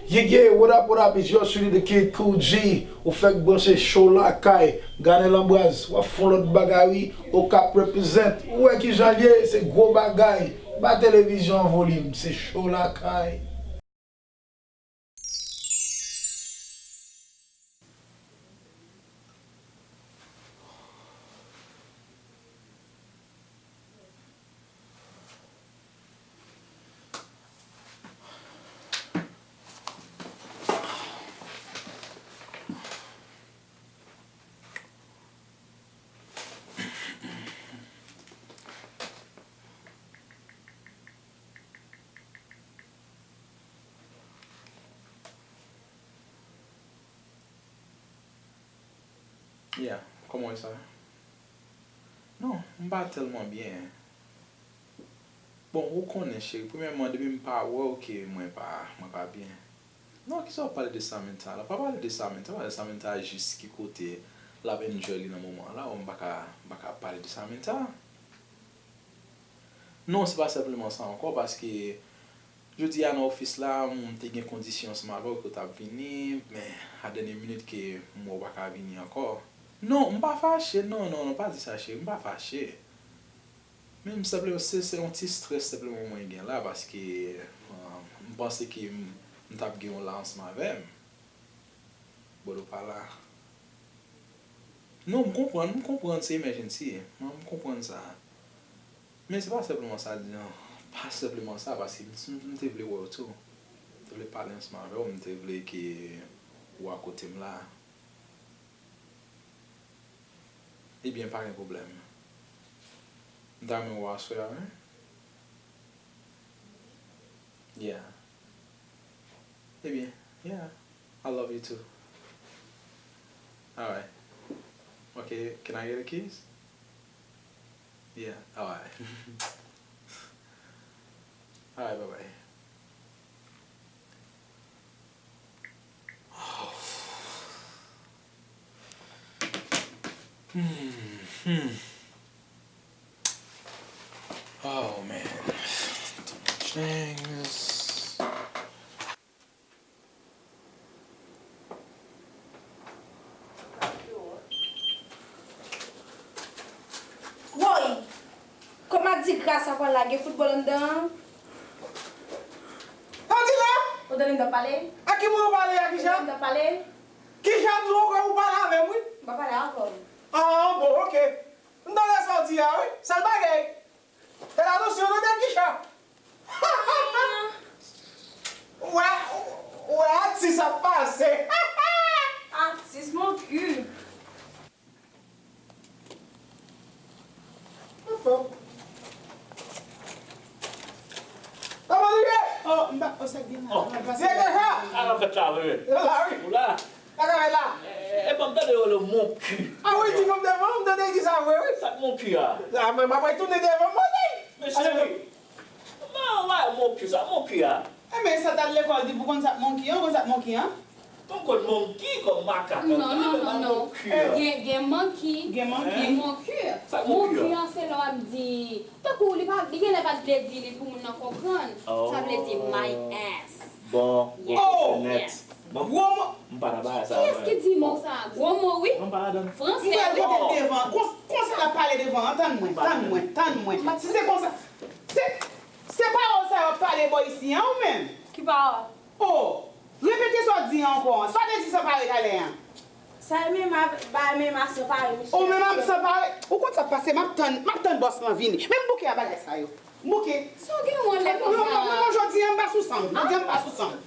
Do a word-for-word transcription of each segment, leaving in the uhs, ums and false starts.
Yeah, yeah, what up, what up, it's yours truly, the kid Cool G. Ou fèk branche Cho Lakay, Ganèl Anbraz, w ap fè yon lòt bagay wi, Okap represent. Ou wè kijan l ye, se gwo bagay. Ba televizyon an volim, se Cho Lakay. Yeah, kòman w ye sa? Non, m pa tèlman byen. Bon, ou konnen, cheri, premyèman, depi m pa wè w ke mwen pa, mwen pa byen. Non, kisa w ap pale de Samantha la? Pa pale de Samantha, pale de Samantha jis ki kote l ap enjoy li nan moman an la. M pa ka, m pa ka pale de Samantha. Non, se pa senpleman sa ankò, paske jodi a nan ofis la, m te gen kondisyon ansanm avè w ke w t ap vini, men a dènye minit ke m wè w pa ka vini ankò. Non, m pa fache, non, non, non, pa di sa, cheri, m pa fache. Men m senpleman, se, se yon ti strès senpleman mwen gen la, paske, euh, m panse ke m, m t ap gen yon la ansanm avè m. Bòlò pa la. Non, m konprann, m konprann se emergency. Mwen, m konprann sa. Men se pa senpleman sa, di, non, pa senpleman sa, paske m, m, m te vle wè w tou. M te vle pale ansanm avè w, m te vle ke w akote m la. Ebyen, pa gen pwoblèm. M ta renmen wè w aswè a, wi. Yeah. Ebyen, yeah. I love you too. Alright. Okay, can I get a kiss? Yeah, alright. Alright, bye bye. Hmm, hmm. Oh man, too much things. Woy! Kòman di gras a pral lage foutbòl anndan an? Sa w di la? Ou tande m t ap pale? A ki moun ou pale a, Kijan? Ou tande m t ap pale? Kijan di w kwè ou pale avè m, wi? M pa pale avè w. Ah, bon, ok. M tande sa w di a, wi. Sèl bagay. Fè atansyon non, Kijan. Wè, wè, atis ap pase. Atis, mon cul. Kòman nou ye? Oh, m pa, oh, sa k gen la? Oh. Byen deja. Sa k ap fèt la, wi? Yo la, wi. Ou la? Sa k ap fèt la? Eh, eh, eh, ban m tande yo le mon cul. Ah wi, di ban m devan, m tande di sa vre, wi. Sa k mon cul a? Ah, men m ap retounen devan, m tande. Men cheri. Bon, wè, mon cul, sa k mon cul a? Enben, sa t al lekòl di pou konn sa k mon cul an, ou konn sa k mon cul an? Ou konn monkey kòm makak an? Non, non, non, non. Gen, gen monkey, gen monkey. Gen mon cul. Sa k mon cul an? Mon cul an se lè w ap di, tankou li pa, li genlè pa t vle di li pou moun nan konprann. Sa vle di my ass. Bon, yes, bon, yes. Bon, gwo mo. M pa nan bagay sa. Kiyès ki di mo sa? Gwo mo, wi. Mwen pa ladan. Fransè, wi. M pral kote l devan. Kon, konsa l ap pale devan an. Tann mwen, tann mwen, tann mwen. Si se konsa, se, se pawòl sa yo ap pale bò isi an, ou menm? Ki pawòl? Oh! Repete sa w di an ankò an. Sa w te di san pare talè an? Sa e menm a, ba menm a san pare, Michel. Ou menm a san pare? Ou konn sa k pase? M ap tann, m ap tann bòs lan vini. Men m bouke a bagay sa yo. M bouke. Sa w gen won lè konsa? Non, non, non, jodi a m pa sou san m. Jodi a m pa sou san m.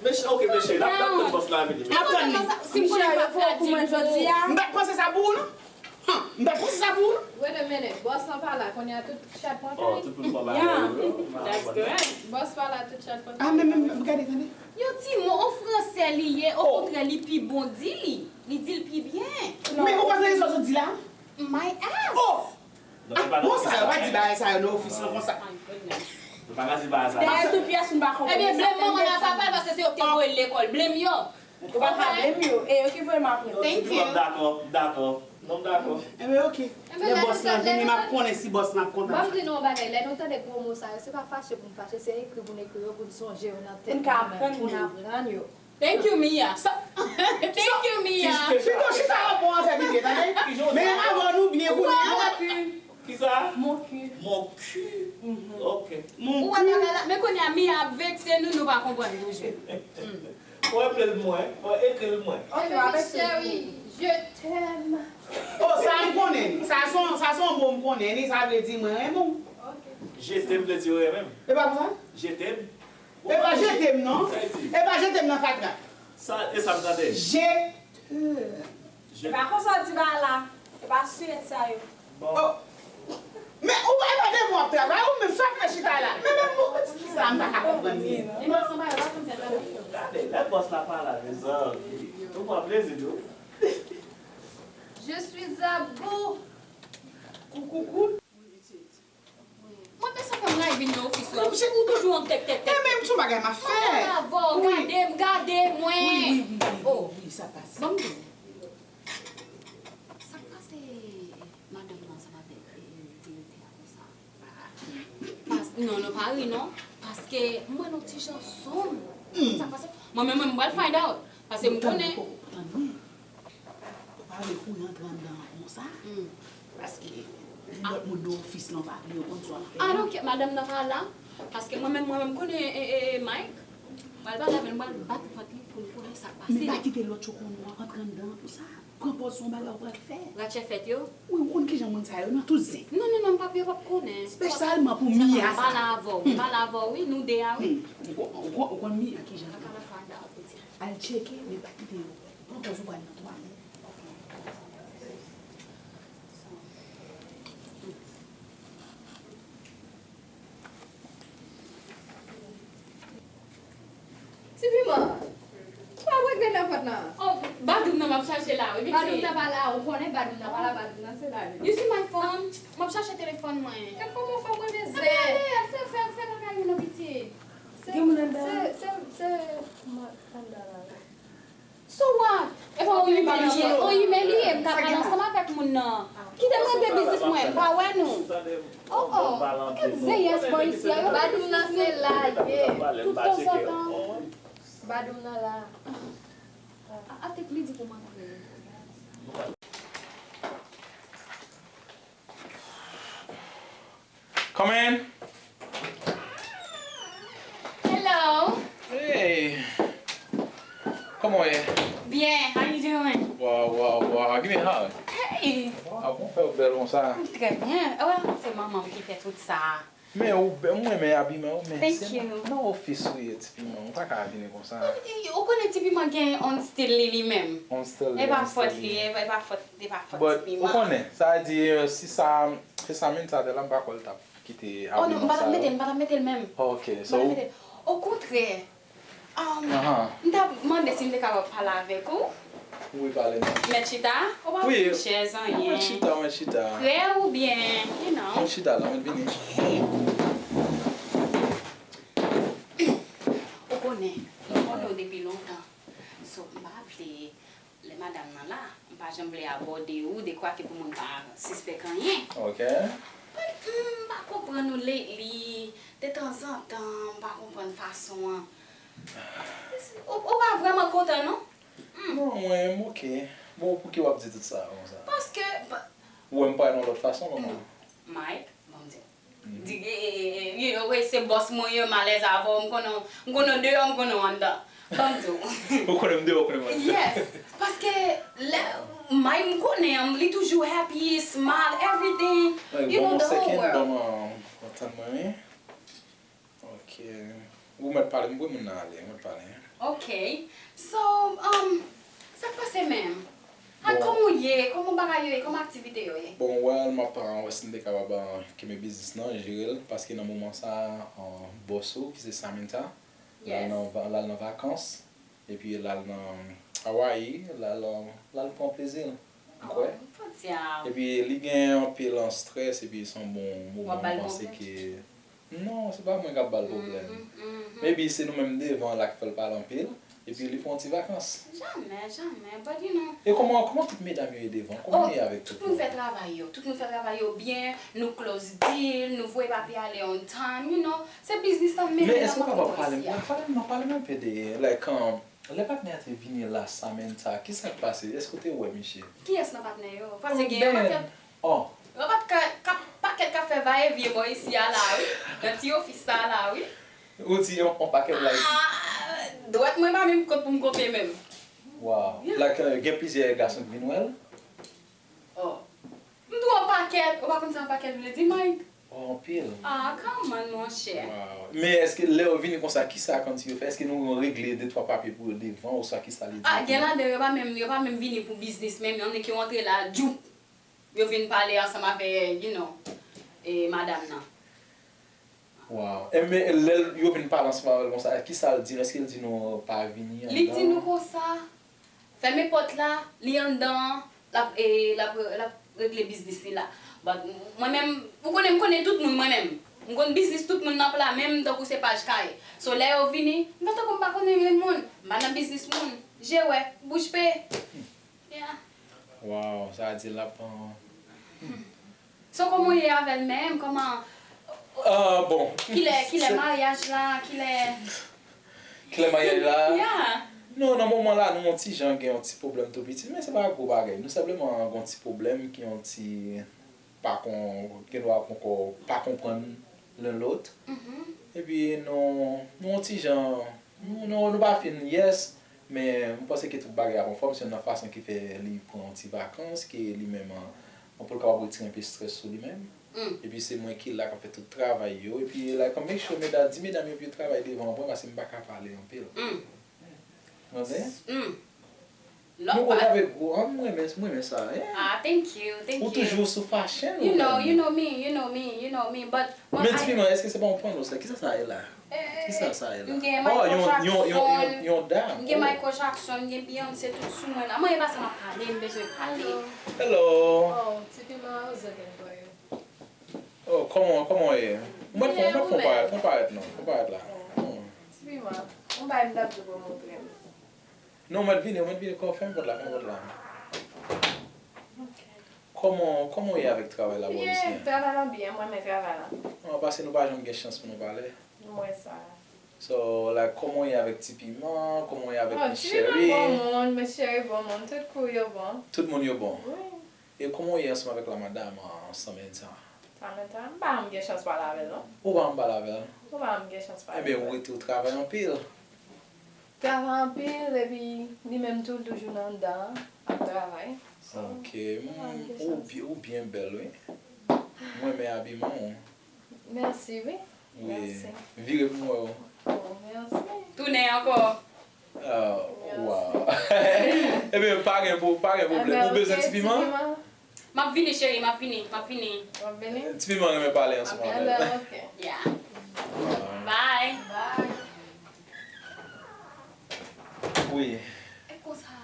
Mesye, ok, mesye, n ap, n ap tann bòs la vini. N ap tann li. Si m konnen l p ap gradye pou mwen jodi a. M pa t panse sa pou ou, non. Han, m pa t panse sa pou ou, non. Wait a minute, bòs lan pa la, kounye a tout chat pran kay? Oh, tout moun pran bagay yo. Yeah, that's correct. Bòs pa la, tout chat pran kay. Ah, men, men, men, gade, tande. Yon ti mo an fransè li ye, okontrè, li pi bon di li. Li di l pi byen. Men ou pa tande sa w sot di la? My ass. Oh! Ah, bon, sa yo pa di bagay sa yo nan ofis lan konsa. Nou pa ka di bagay sa yo. Dèyè tout pyès, nou pa konprann. Ebyen, blame manman l ak papa l, paske se yo ki te voye l lekòl. Blame yo. Ou pa ka blame yo. E yo ki voye m apre. Thank you. Dakò, dakò. Non, m dakò. Enben, oke. Lè bòs lan vini, m ap konnen si bòs lan ap kontan. Ban m di nou yon bagay, lè nou tande gwo mo sa yo, se pa fache pou n fache, se ekri pou n ekri yo, pou n sonje yo nan tèt nou, pou n aprann yo. Thank you, Mia. Thank you, Mia. Pito chita la pou afè Bibye, tande? Men avè nou byen kounye a. Mon cul. Kisa? Mon cul. Mon cul. Ok. Mon cul. Ou wè bagay la, men kounye a Mia ap vekse nou, nou pa konprann toujou. Fò eple l mwen, fò ekri l mwen. Ok, baby chérie, je t'aime. Oh, sa m konnen. Sa se yon, sa se yon mo m konnen, li, sa vle di mwen renmen w. Je t'aime vle di ou renmen m. E pa konsa? Je t'aime. E pa je t'aime non. E pa je t'aime non, fatra. Sa, e sa m tande. Je t'aime. E pa konsa w di bagay la. E pa siyèt sa yo. Bon. Oh. Men ou pa, e pa devan w ap travay, ou menm sa w fè chita la. Men menm ou di kisa m pa ka konprann li. Gade, lè bòs la pale a mezanmi. Ou pran plezi tou. Je suis à bout. Koukoukou. Mwen pèsonn fè m ray vin nan ofis la. Ou toujou an tèk, tèk, tèk. E menm sou bagay m ap fè. Pale avè w, gade m, gade mwen. Wi, wi, wi, wi, wi, sa pase. Ban m di w. Sa k pase madanm nan ansanm avèk, e, direktè a konsa? Pas, non, non, pa ri non. Paske m wè l yon ti jan sonm. Sa k pase? Mwen menm, mwen, m pral find out. Paske m konnen. Tann mwen. Ou pa vle pou rantre anndan an konsa. Paske lòt moun nan ofis lan pa vle yo konn sa w ap fè a. I don't care, madanm nan pa la. Paske mwen menm, mwen menm, m konnen, e, e, e, Mike. M pral pale avè l, m pral bat vant li pou l konnen sa k pase. Men pa kite lòt yo konnen w ap antre anndan an pou sa. Pran pòz se yon bagay ou pral fè. Ratchet fèt yo? Wi, ou konn kijan moun sa yo nan tout zen. Non, non, non, m p ap, yo p ap konnen. Espesyalman pou Mia sa. M pale avè w, m pale avè w, wi, nou de a, wi. Ou konn, ou konn, ou konn Mia kijan l ye. Al tcheke, men pa kite yo. Pran pòz ou pral nan twa moun. Ti piman, ou pa regle nan pòt lan? Oh, badoum nan m ap chache la, wi, pitit. Badoum nan pa la, ou konnen badoum nan pa la, badoum nan se la, wi. You see my phone? M ap chache telefòn mwen. Gad kòman fanm renmen zen. Al fè, al fè, al fè bagay ou non, pitit. Se, se, se, se, ma, anndan la, wi. So what? Epa, ou imilye, ou imilye, m ka pale ansanm avèk moun nan. Kite m regle biznis mwen, m pa wè nou. Oh, oh, gad zeyès bò isi a, yo bay biznis nou. Tout tanzantan. Badoum nan la. A, a, tèt li di pou m antre. Come in. Hello. Hey. Kòman w ye? Byen, how you doing? Wow, wow, wow. Give me a hug. Hey. Wow, kòman w fè w bèl konsa? Trè byen. Oh, se manman m ki fè tout sa. Men ou bè-, m renmen abiman w, men se nan, nan ofis ou ye, ti piman. Ou pa ka vini konsa. Ou konnen ti piman gen on stil li, li menm. On stil li, on stil li. E pa fòt li, e pa fòt, e pa fòt ti piman. But ou konnen, sa vle di, si sa, si Samantha te la, m pa kwè l t ap kite abiman sa yo. Oh non, m pa t ap mete l, m pa t ap mete l menm. Ok, so. M pa t ap mete l. Okontrè, um, m t ap mande si m te kapab pale avèk ou. Wi, pale non. Mèt chita? Ou pa pran chèz, anyen. Mèt chita, mèt chita. Prè oubyen, you know. Mèt chita la, mèt vini. Ou konnen, m konnen w depi lontan. So, m pa vle, lè madanm nan la, m pa janm vle abòde ou, dekwa ke pou moun pa sispèk anyen. Ok. But, m pa konprann ou lately, detanzantan, m pa konprann fason an. Ou, ou pa vrèman kontan, non? Non, mwen, m ok. Bon, pouki w ap di tout sa konsa? Paske, pa- Ou wè m parèt yon lòt fason, manman? Non. Mike, ban m di w. Di, e, e, e, e, you know, e se bòs mwen ye, m alèz avè w, m konnen w, m konnen w deyò, m konnen w anndan. Ban m di w. Ou konnen m deyò, ou konnen m anndan. Yes. Paske lè Mike, m konnen, li toujou happy, smile, everything. You know, the whole world. Ban m yon second, ban m, um, tann mwen, wi. Ok. Ou mèt pale, m voye moun nan ale, ou mèt pale. Ok. So, um, sa k pase menm? Ak kòman w ye? Kòman bagay yo ye? Kòman aktivite yo ye? Bon, well, m ap, uh, wè si m te kapab, uh, kenbe biznis lan, jere l, paske nan moman sa, uh, bòs ou, ki se Samantha, l al nan va-, l al nan vakans. Epi l al nan Hawaii, l al, l al pran plezi l, m kwè. Oh, fò di a. Epi li gen anpil strès, epi se yon bon moman, m panse ke, non, se pa mwen k ap ba l pwoblèm. Maybe se nou menm devan la k fè l pale anpil. Epi li pran yon ti vakans. Jamè, jamè, but you know. E kòman, kòman tout medam yo ye devan? Kòman yo ye avèk tout moun? Tout moun fè travay yo. Tout moun fè travay yo byen, nou close deal, nou voye papye ale on time, you know. Se biznis la m mennen nan kontribasyon. Men èske w kapab pale m, pale m, non, pale m enpe de, like, um, lè patnè a te vini la, Samantha, kisa k pase? Èske w te wè misye? Kiyès nan patnè yo? Paske gen yon pakèt. Oh. Yon pakèt k ap fè vayevyen bò isi a la, wi. Nan ti ofis sa a la, wi. Ou di yon, yon pakèt like. Ah, dwèt mwen pa menm kot pou m konte menm. Wow. Like, uh, gen plizyè gason ki vin wè l? Oh. M di w yon pakèt, ou pa konn sa yon pakèt vle di, Mike? Oh, anpil. Ah, come on, monchè. Wow. Men èske lè yo vini konsa, kisa kòmsi yo fè? Èske nou regle de twa papye pou yo devan, oswa kisa li di? Ah, gen ladan yo pa menm, yo pa menm vini pou biznis menm, y en a ki rantre la, djoup. Yo vin pale ansanm avè, you know, e madanm nan. Wow. E men lè yo vin pale ansanm avè l konsa, kisa l di nou? Èske l di nou pa vini anndan? Li di nou konsa, fèmen pòt la, li anndan an, l ap, e, l ap, l ap regle biznis li la. But mwen menm, ou konnen m konnen tout moun mwen menm. M konn biznis tout moun nan pla, menm tankou se paj kay. So lè yo vini, m fè tankou m pa konnen moun, m pa nan biznis moun. Je wè, bouch pe. Yeah. Wow, sa vle di l ap, uh, So kòman w ye avè l menm? Kòman. Ah, bon. Kilè, kilè maryaj la? Kilè. Kilè maryaj la? Yeah. Non, nan moman la, nou yon ti jan gen yon ti pwoblèm tou piti, men se pa gwo bagay. Nou senpleman gen yon ti pwoblèm ki yon ti pa kon, gen dwa poko pa konprann len lot. Epi nou, nou yon ti jan, nou, nou, nou pa fin yes, men m panse ke tout bagay ap anfòm, se nan fason ki fè li pran yon ti vakans, ke li menm, an, pou l kapab retire enpe strès sou li menm. Epi se mwen ki la k ap fè tout travay yo. Epi, like, make sure medam, di medam yo pou yo travay devan an pou mwen, paske m pa ka pale anpil. Tande? Nou konn avèk ou, an, m renmen, m renmen sa, hein? Ah, thank you, thank you. Ou toujou sou fashion ou menm? You know, you know me, you know me, you know me, but. Men Ti Piman, èske se pa yon pano sa? Kisa sa ye la? Kisa sa ye la? M gen Michael Jackson, yon dam. M gen Michael Jackson, m gen Beyoncé, tout sou mwen la. Mwen, e pa sa m ap pale, m bezwen pale. Hello. Oh, Ti Piman, how's it going for you? Oh, kòman, kòman w ye? Mwen fè, mwen fè yon parèt, fè yon parèt non, fè yon parèt la. Ti Piman, yon bagay m t ap di w pou w montre m. Non, w mèt vini, w mèt vini, kò, fèmen pòt la, fèmen pòt la. Kòman, kòman w ye avèk travay la bò isi a? Byen, travay la byen, mwen renmen travay la. An, paske nou pa janm gen chans pou nou pale. M wè sa. So, like, kòman w ye avèk Ti Piman, kòman w ye avèk Miss Cherry? Oh, Ti Piman bon moun, Miss Cherry bon moun, tout crew yo bon. Tout moun yo bon? Wi. E kòman w ye ansanm avèk la madam, an, Samantha? Samantha, m pa janm gen chans pale avè l non. Ou pa janm pale avè l? M pa janm gen chans pale avè l. Ebyen, ou rete ou travay anpil. Travay anpil, epi li menm tou, l toujou nan anndan an, ap travay. So, ok, ou byen bèl, wi. M renmen abiman w. Mèsi, wi. Wi. Vire pou m wè w. Oh, mèsi. Tounen ankò. Ah, wow. Ebyen, pa gen pwoblèm. Ou bezwen ti piman? M ap vini, cheri, m ap vini, m ap vini. W ap vini? Ti piman renmen pale ansanm avè l. Ebyen, ok. Yeah. Bye. Bye. Wi. E konsa,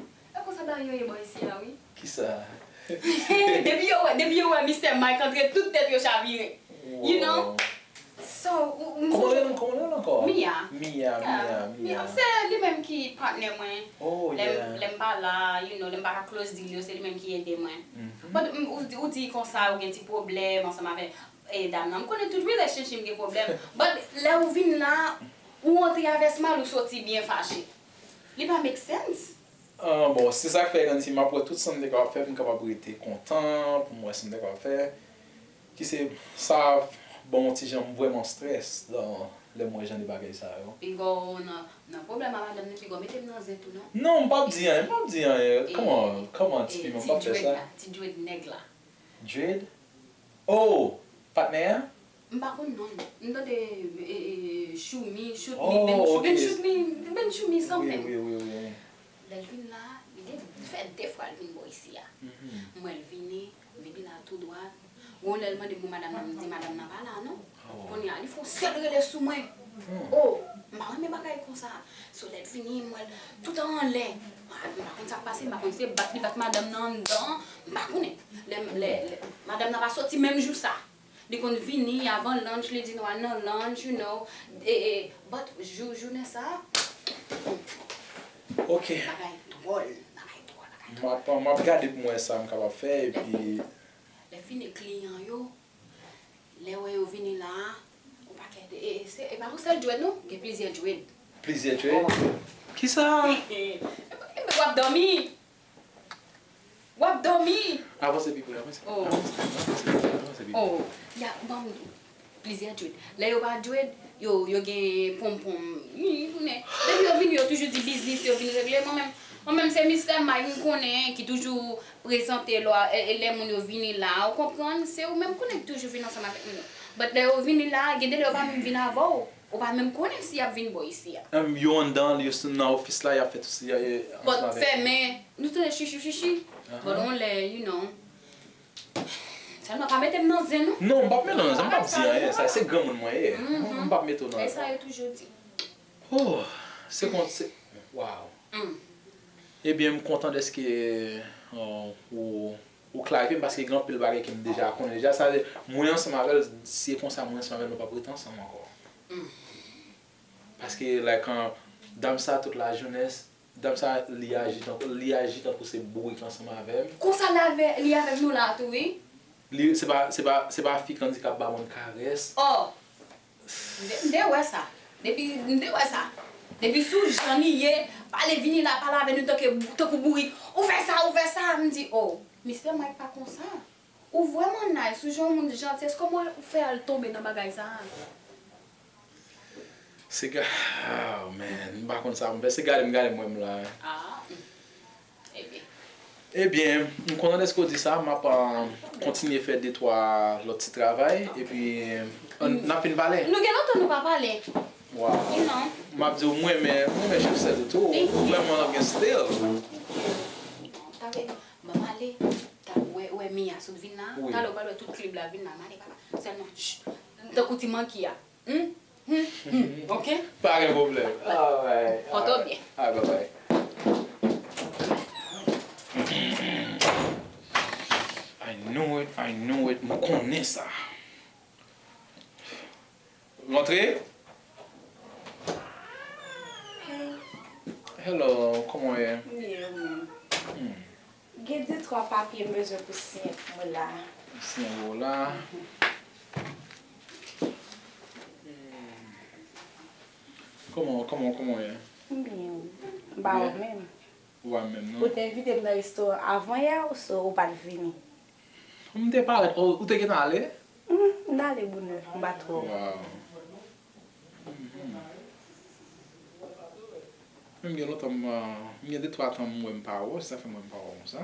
e konsa bagay yo ye bò isi a, wi. Kisa? Depi yo wè, depi yo wè Mistè Mike antre, tout tèt yo chavire. You know? So, ou, ou. Kòman w rele l, kòman w rele l ankò? Mia. Mia, Mia, Mia. Mia, se li menm ki patnè mwen. Oh, yeah. Lè m, lè m pa la, you know, lè m pa ka close deal yo, se li menm ki ede mwen. But, m, ou, ou di konsa, ou gen ti pwoblèm ansanm avè, e, dam nan. M konnen tout relationship gen pwoblèm. But, lè ou vin la, ou antre avè smile, ou soti byen fache. Li pa make sense. Ah, bon, se sa k fè, Nancy, m ap wè tout sa m te kapab fè pou m kapab rete kontan, pou m wè sa m te kapab fè. Ki se, sa ban m yon ti jan, m vrèman strès dan lè m wè jan de bagay sa yo. Piga w nan, nan pwoblèm a madanm nan, piga w mete m nan zen tou non. Non, m p ap di anyen, m p ap di anyen. Kòman, kòman, Ti Piman, m p ap fè sa. Ti dread la, ti dread nèg la. Dread? Oh! Patnè a? M pa konn non l. M tande e, e, Choumi, Shoot Me, Ben, oh, ok. Ben Shoot Me, Ben Shoot Me something. Wi, wi, wi, wi. Lè l vin la, li gen, li fè de fwa l vin bò isi a. M wè l vini, vini la tou dwat. Gon lè l mande m pou madanm nan, m di madanm nan pa la non. Oh. Kounye a, li fè yon sèl rele sou mwen. Oh, m pa renmen bagay konsa. So lè l vini, m wè l tout anlè. Ah, m pa konn sa k pase, m pa konn se bat li bat madanm nan anndan, m pa konnen. Lè, lè, lè, madanm nan pa soti menm jou sa. Li konn vini avan lunch, li di nou al nan lunch, you know. E, e, but jou, jounen sa, Ok. Bagay dwòl, bagay dwòl, bagay dwòl. M ap, m ap gade pou m wè sa m kapab fè, epi lè fini kliyan yo, lè wè yo vini la a, yon pakèt, e, e, se, e pa yon sèl dread non, gen plizyè dread. Plizyè dread? Oh. Kisa? E, e, e, w ap dòmi. W ap dòmi. Avanse pi pre, avanse. Oh. Avanse, avanse, avanse pi pre. Oh, ya, ban m plizyè dread. Lè yo pa dread, yo, yo gen ponpon. Wi, ou konnen. Depi yo vini, yo toujou di biznis yo vin regle. Mwen menm, mwen menm se Mistè Mike m konnen ki toujou prezante lò, e, e lè moun yo vini la, ou konprann? Se ou menm konnen ki toujou vin ansanm avèk moun yo. But lè yo vini la, gen de lè yo pa menm vin avè w. Ou pa menm konnen si y ap vin bò isi a. Em, yo anndan, yo s-, nan ofis la, y ap fè tout sa, e, ansanm avèk. But fèmen, nou tande chichi, chichi. But on lè, you know. Sèlman pa mete m nan zen, non. Non, m p ap mete w nan zen, m p ap di anyen. Sa, se granmoun mwen ye. M p ap mete w nan zen. E sa yo toujou di. Oh, se kon, se, wow. Ebyen, m kontan dèske, euh, ou, ou klarifye m paske gen anpil bagay ke m deja konnen deja. Sa vle, mwen ansanm avè l, si e konsa mwen ansanm avè l, nou p ap rete ansanm ankò. Paske, like, an, dam sa tout lajounen, dam sa, li aji tankou, li aji tankou se bourik ansanm avè m. Konsa l avè, li avèk nou la tou, wi. Li, se pa, se pa, se pa fi k annik ap ba moun karès. Oh! M te, m te wè sa. Depi, m te wè sa. Depi sou jan li ye, pale vini la, pale avè nou tanke, tankou bourik. Ou fè sa, ou fè sa. M di, oh, Mistè Mike pa konsa. Ou vrèman nice, ou jan yon moun jantiyès, kòman ou fè al tonbe nan bagay sa a? Se ga-, oh man, m pa konn sa pou m fè. Se gade m gade m wè m la. Ah, hmm. Ebyen. Ebyen, m kontan dèske w di sa, m ap, ah, kontinye fè de twa lòt ti travay, epi, ah, n ap fin pale. Nou gen lontan nou pa pale. Wow. You know. M ap di w, m renmen, m renmen chèf sèl ou tou. Thank you. Vrèman, w gen style. Thank you. Tande, m ap ale. Ta, wè, wè Mia sot vin la. Wi. Talè w pral wè tout klib la vin la. M ale, papa. Sèlman, ch-, tankou ti manki a. Hmm? Hmm? Hmm. Ok? Pa gen pwoblèm. Alright. Pòte w byen. Alright, bye bye. I knew it, I knew it. M konnen sa. Rantre. Hey. Hello, kòman w ye? M byen, ou menm? Hmm. Gen de twa papye m bezwen pou siyen pou mwen la. Siyen pou w la. Hmm. Kòman, kòman, kòman w ye? M byen, wi. M pa wè w menm. Ou pa menm, non? Ou te envite m nan restoran avan yè, so ou pa t vini. M te parèt, ou, ou te gentan ale? Hmm, m t ale bonè, m pa twò. Wow. Mhm. Men m gen lontan m, m gen de twa tan m wè m pa wè w, se sa fè m wè m pa wè w konsa.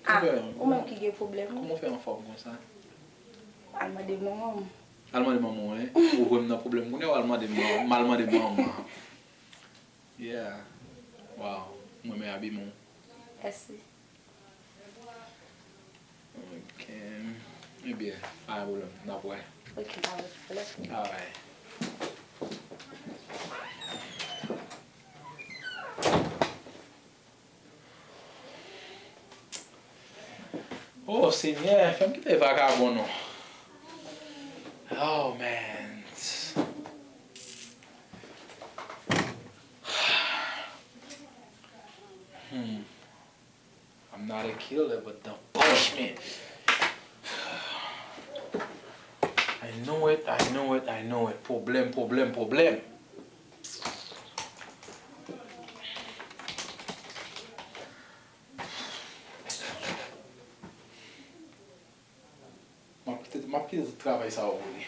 Ah, ou menm ki gen pwoblèm, wi. Kòman w fè anfòm konsa? Al mande manman m. Al mande manman w, en? Ou wè m nan pwoblèm kounye a, ou al mande m, m al mande manman. Yeah. Wow. M renmen abiman w. Mèsi. Ok. Ebyen, pa gen pwoblèm. N ap wè. Ok, pa gen pwoblèm. Alright. Oh, Senyè, fè m kite vakabon non. Oh, man. Hmm. I'm not a killer, but don't push me. I know it, I know it, I know it. Pwoblèm, pwoblèm, pwoblèm. M ap kite, m ap kite tout travay sa yo pou li.